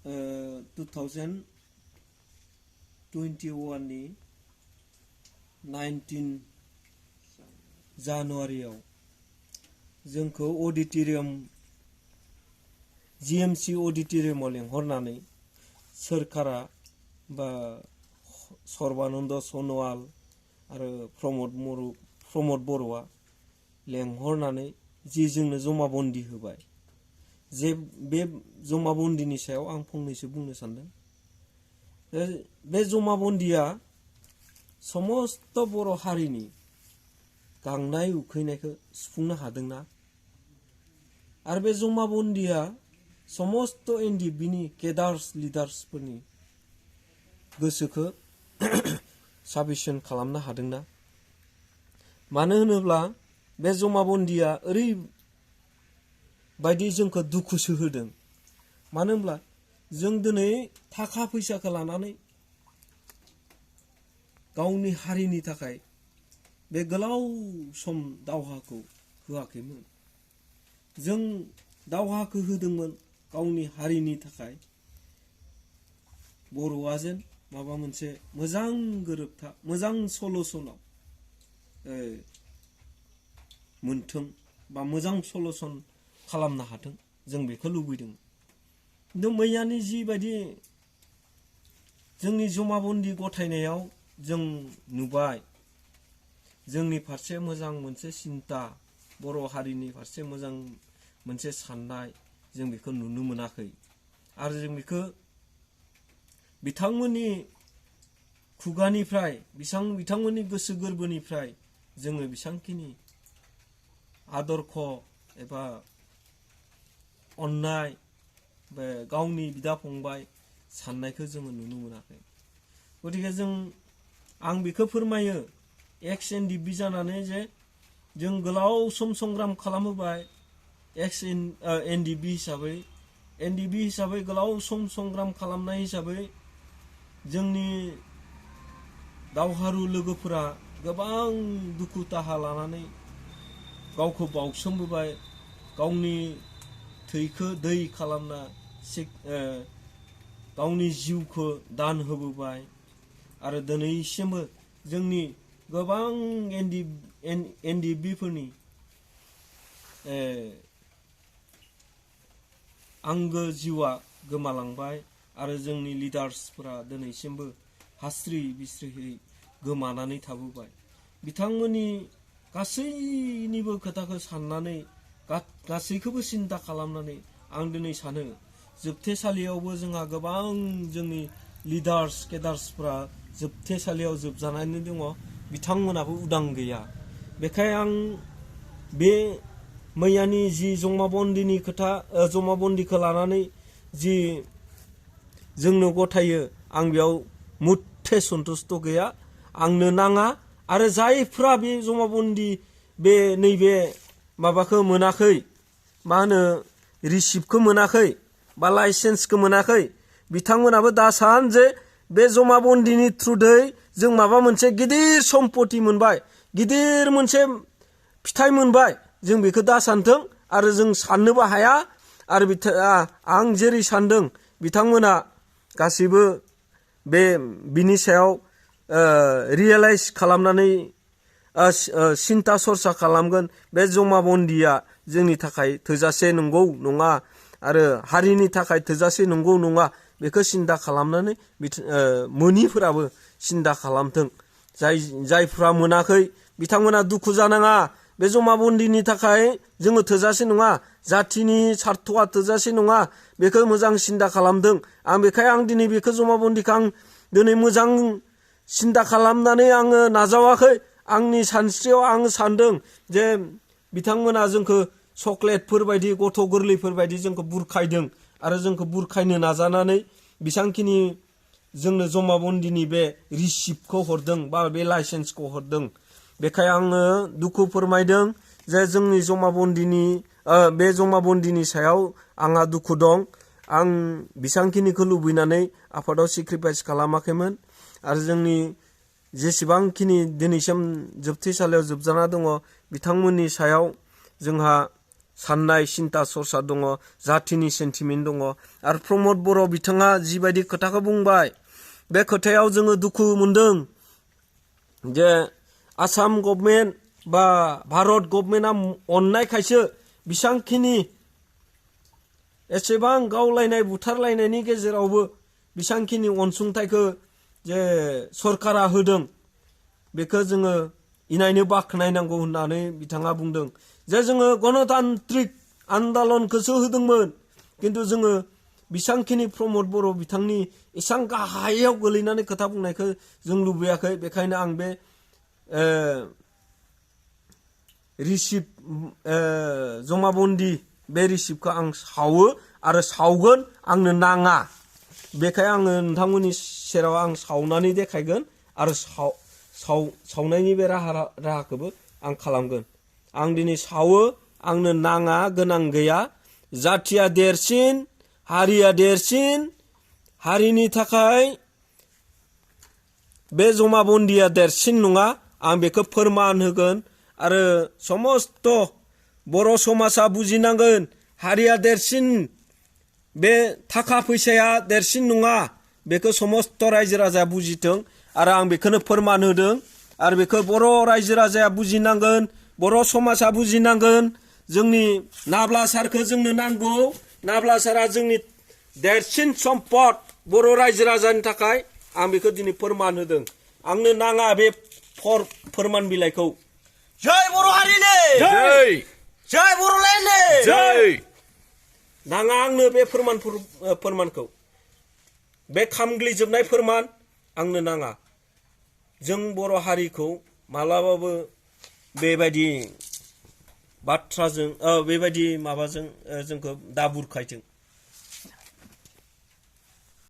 2021 नि 19 जानुवारियाव जोंखौ अडिटोरियाम GMC अडिटोरियामाव लेंहरनानै सोरखारा बा सर्बानन्द सनोवाल आरो प्रमद बर'आ लेंहरनानै जि जोंनो जमाबन्दी होबाय जे बे जमाबन्दिनि सायाव आं फंनैसो बुंनो सानदों। बे जमाबन्दिया समस्त बर' हारिनि गांनाय उखैनायखौ सुफुंनो हादोंना आरो बे जमाबन्दिया समस्त एनडिएफबिनि केडार्स लिडार्सफोरनि गोसोखौ साफिसियेन्ट खालामनो हादोंना? मानो होनोब्ला बे जमाबन्दिया ओरैबायदि जोंखौ दुखुसो होदों। मानो होनब्ला जों दिनै थाखा फैसाखौ लानानै गावनि हारिनि थाखाय बे गोलाव सम दावहाखौ होआखैमोन। जों दावहाखौ होदोंमोन गावनि हारिनि थाखाय बर'आ जेन माबा मोनसे मोजां गोरोबथा मोजां सलुसनाव मोनथों बा मोजां सलुसन खालामनो हाथों जों बेखौ लुबैदों। खिन्थु मैयानि जिबायदि जोंनि जमाबन्दी गथायनायाव जों नुबाय जोंनि फारसे मोजां मोनसे सिन्ता बर' हारिनि फारसे मोजां मोनसे साननाय जों बेखौ नुनो मोनाखै आरो जों बेखौ बिथांमोननि खुगानिफ्राय बिथांमोननि गोसो गोरबोनिफ्राय जोङो बेसांखिनि आदर्श एबा अननाय बे गावनि बिदा फंबाय साननायखौ जोङो नुनो मोनाखै। गतिके आं बेखौ फोरमायो एक्स एनडिएफबि जानानै जे जों गोलाव सम संग्राम खालामबोबाय एक्स एनडिएफबि हिसाबै गोलाव सम संग्राम खालामनाय हिसाबै जोंनि दावहारु लोगोफोरा गोबां दुखु दाहा लानानै गावखौ बाउसोमबोबाय गावनि थैखौ दै खालामना गावनि जिउखौ दान होबोबाय आरो दिनैसिमबो जोंनि गोबां एनडिएफबिफोरनि आंगो जिउआ गोमालांबाय आरो जोंनि लिडार्सफोरा दिनैसिमबो हास्रि बिस्रियै गोमानानै थाबोबाय। बिथांमोननि गासैनिबो खोथाखौ साननानै गासैखौबो सिन्ता खालामनानै आं दिनै सानो जोबथेसालियावबो जोंहा गोबां जोंनि लिडार्स केडार्सफोरा जोबथेसालियाव जोबजानानै दङ बिथांमोनाबो उदां गैया। बेखायनो आं बे मैयानि जि जमाबन्दिनि खोथा जमाबन्दिखौ लानानै जि जोंनो गथायो आं बेयाव मुथे सन्तुष्ट गैया आंनो नाङा आरो जायफ्रा बे जमाबन्दी बे नैबे माबाखौ मोनाखै मा होनो रिसिप्टखौ मोनाखै बा लाइसेन्सखौ मोनाखै बिथांमोनाबो दा सान जे बे जमाबन्दिनि थ्रुयै जों माबा मोनसे गिदिर सम्पति मोनबाय गिदिर मोनसे फिथाइ मोनबाय जों बेखौ दा सानथों आरो जों साननोबो हाया आरो आं जेरै सानदों बिथांमोना गासैबो बिनि सायाव रियेलाइज खालामनानै सिन्ता सरसा खालामगोन बे जमाबन्दिया जोंनि थाखाय थोजासे नंगौ नङा आरो हारिनि थाखाय थोजासे नंगौ नङा बेखौ सिन्ता खालामनानै मोनिफोराबो सिन्ता खालामथों। जायफ्रा मोनाखै बिथांमोना दुखु जानाङा बे जमाबन्दिनि थाखाय जोङो थोजासे नङा जाथिनि सार्थआ थोजासे नङा बेखौ मोजां सिन्ता खालामदों। आं दिनै बेखौ जमाबन्दिखौ आं दिनै मोजां सिन्ता खालामनानै आङो नाजावाखै आंनि सानस्रियाव आं सानदों जे बिथांमोना जोंखौ चक्लेटफोर बायदि गथ' गोरलैफोर बायदि जोंखौ बुरखायदों आरो जोंखौ बुरखायनो नाजानानै बेसांखिनि जोंनो जमाबन्दिनि बे रिसिप्टखौ हरदों बा बे लाइसेन्सखौ हरदों। बेखाय आङो दुखु फोरमायदों जे जोंनि बे जमाबन्दिनि सायाव आंहा दुखु दं। आं बेसांखिनिखौ लुबैनानै आफादाव सेक्रिफाइस खालामाखैमोन आरो जोंनि जेसेबांखिनि दिनैसिम जोबथेसालियाव जोबजाना दङ बिथांमोननि सायाव जोंहा साननाय सिन्ता सरसा दङ जातिनि सेन्टिमेन्ट दङ आरो प्रमद बर' बिथाङा जिबायदि खोथाखौ बुंबाय बे खोथायाव जोङो दुखु मोनदों जे आसाम गभर्नमेन्ट बा भारत गभर्नमेन्टआ अननायखायसो बेसांखिनि एसेबां गावलायनाय बुथारलायनायनि गेजेरावबो बेसांखिनि अनसुंथाइखौ जे सरकारा होदों बेखौ जोङो इनायनो बाख्नायनांगौ होननानै बिथाङा बुंदों जे जोङो गणतान्त्रिक आन्दलनखौसो होदोंमोन किन्तु जोङो बेसांखिनि प्रमद बर' बिथांनि एसां गाहायाव गोलैनानै खोथा बुंनायखौ जों लुबैयाखै बेखायनो आं बे रिसिप्ट जमाबन्दी बे रिसिप्टखौ आं सावो आरो सावगोन आंनो नाङा बेखाय आङो नोंथांमोननि सेराव आं सावनानै देखायगोन आरो सावनायनि बे राहाखौबो आं खालामगोन आं दिनै सावो आंनो नाङा गोनां गैया जाथिया देरसिन हारिया देरसिन हारिनि थाखाय बे जमाबन्दिया देरसिन नङा आं बेखौ फोरमान होगोन आरो समस्त बर' समाजा बुजिनांगोन हारिया देरसिन बे थाखा फैसाया देरसिन नङा बेखौ समस्त रायजो राजाया बुजिथों आरो आं बेखौनो फोरमान होदों आरो बेखौ बर' रायजो राजाया बुजिनांगोन बर' समाजा बुजिनांगोन जोंनि नाब्ला सारखौ जोंनो नांगौ नाब्ला सारा जोंनि देरसिन सम्पद बर' रायजो राजानि थाखाय आं बेखौ दिनै फोरमान होदों आंनो नाङा बे फोरमान बिलाइखौ जय बर' हारिनो जय जय बर'लेण्डनो जय नाङा आंनो बे फोरमानखौ बे खामग्लिजोबनाय फोरमान आंनो नाङा जों बर' हारिखौ मालाबाबो बेबायदि बाथ्राजों बेबायदि माबाजों जोंखौ दा बुरखायथों